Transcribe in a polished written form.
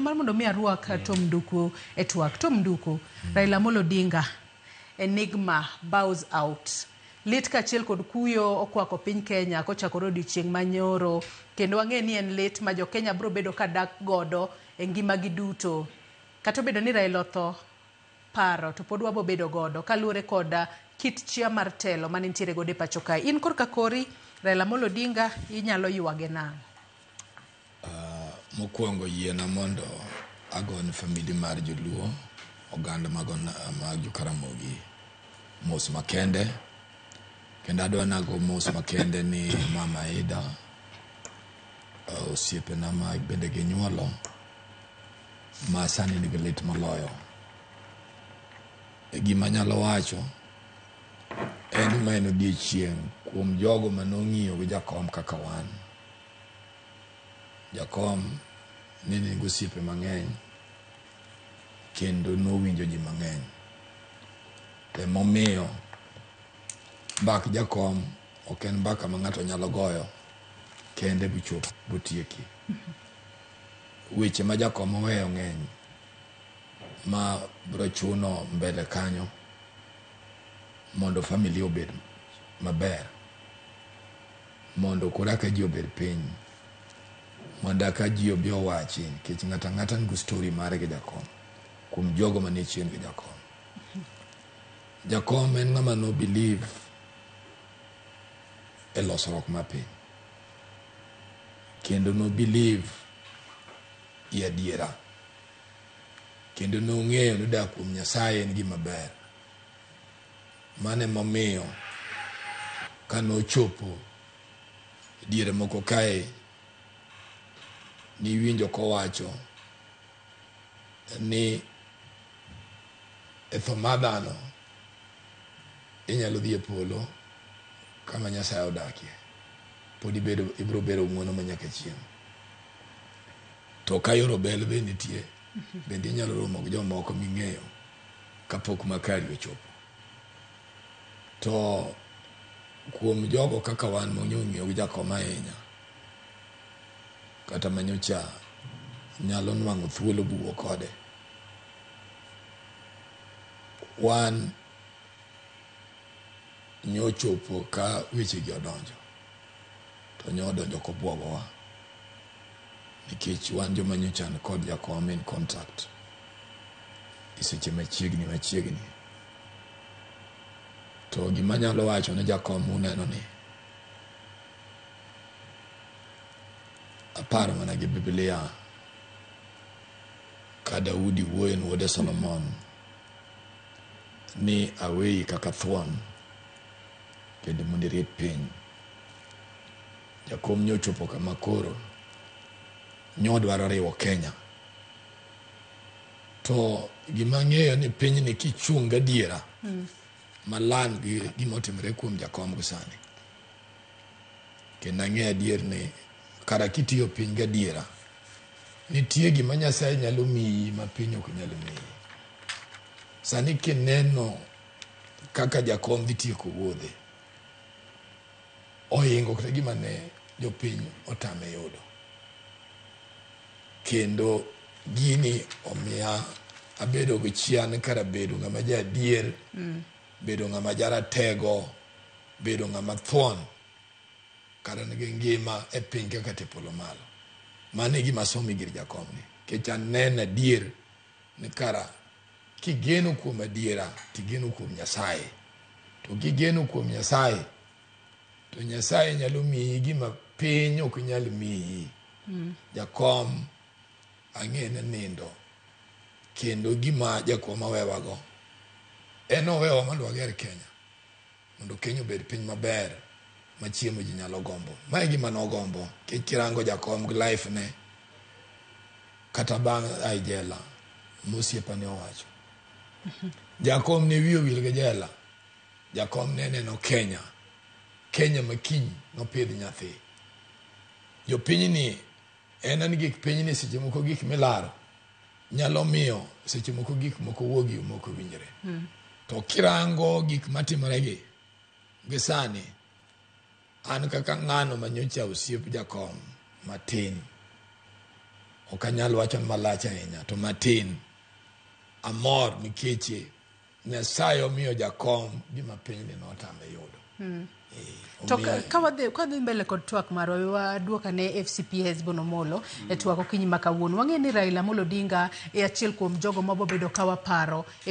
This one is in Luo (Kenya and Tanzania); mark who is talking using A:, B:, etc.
A: Mar mondo mi arwak Tom Nduku e twak. Tom Nduku, Raila Amolo Odinga, Enigma bows out. Lit kaachiel kod kuyo okwako piny Kenya kochakore odiochieng' manyoro kendo wang'e ni en lit ma jo Kenya biro bedo ka dak godo e ngimagi duto. Kata obedo ni Raila otho, paro to pod wabo bedo godo kaluwore kod kit chia mar telo mane nitiere godo e pacho kae. In korka kori, Raila Amolo Odinga inyalo ywage nang'o?
B: Mokwongo yiena mondo agone family mar joluo, oganda mag jokaramogi mos makende. Kendo adwa nago mos makende ni mama Ida, osiepena ma bende ginyuolo ma sani nigi lit moloyo. Gima anyalo wacho en ni ma en odiochieng' kuom jogo manong'iyo gi jakom kaka wan. Jakom ne nigi osiepe mang'eny kendo nowinjo ji mang'eny. Emomiyo mbak jakom ok en mbaka ma ng'ato nyalo goyo kende bochop botieki. Weche ma jakom oweyo ng'eny ma biro chuno mbele kanyo mondo familia obed maber. Mondo koro aka ji obed piny mondo aka ji obi owachi nikech ng'ato ang'ata nigi story mare gi jakom kuom jogo manie chien gi jakom. Jakom en ng'ama no believe e losruok mar piny kendo no believe e adiera kendo nong'eyo ni dak kuom Nyasaye en gima ber. Mano emomiyo kanochopo diere moko kae niwinjo kowacho ni e tho mar dhano inyalo dhi e polo kama Nyasaye odakie pod ibedo ibiro bedo ng'uono manyaka chieng'. To ka yor obel be nitie bende inyalo romo gi jomoko ming'eyo kapok makari ochopo. To kuom jogo kaka wan mong'eyo gi jakom ahinya kata manyocha nyalo nwang'o thuolo buo kode. Wan nyochopo ka weche gi odonjo to nyodonjo kobuogowa nikech wan joma nyocha ni kod jakom in contact e seche machiegni machiegni. To gima anyalo wacho ne jakom uneno ni aparo mana gi Biblia ka Daudi wuoyo ne wuode Solomon ni aweyi kaka thuon kendo mondo irit piny. Jakom nyochopo kama koro nyodwaro riwo Kenya. To gima ang'eyo ni pinyni kichung' gadiera malan gi gima otimore kuom jakom gi sani. Kendo ang'eyo adier ni kara kitiyo piny gadiera, nitie gima Nyasaye nyalo miyi ma piny ok nyal miyi. Sani kineno kaka jakom dhi tieko wuodhe, ohingo kata gima ne jopiny otame yudo. Kendo gini omiya abedo gi chia ni kara bedo ng'ama ja adier, bedo ng'ama jaratego, bedo ng'ama thuon kara nigi ngima e piny ka kata e polo malo. Mano e gima asomo gir jakom ni. Nikech aneno adier ni kara kigeno kuom adiera tigeno kuom Nyasaye. To kigeno kuom Nyasaye to Nyasaye nyalo miyi gima piny ok nyal miyi. Jakom ang'e ni nindo kendo gima jakom owewago en owewa mondo wager Kenya mondo Kenya obed piny maber ma chiemo ji nyalo gombo. Ma e gima nogombo nikech kirango jakom gi life ne kata bang' a e jela mosiepa ne owacho. Jakom ne wiye owil gi jela. Jakom ne neno Kenya. Kenya ma kiny nopidh nyathi. Jopinyni en an gik pinyni seche moko gik milaro nyalo miyo seche moko gik moko wuogi mok owinjore. To kirango gik matimore gi gi sani an kaka ng'ano manyocha osiep jakom matin Ok anyal wacho ni malach ahinya to matin. Amor nikech Nyasaye omiyo jakom gima pinyni notame yudo.
A: To ka wadhi mbele kod twak marwa, we waduok ane FCP Hesbon Omolo e twak okinyi ma kawuono. Wang'eyo ni Raila Amolo Odinga e achiel kuom jogo mabobedo ka waparo e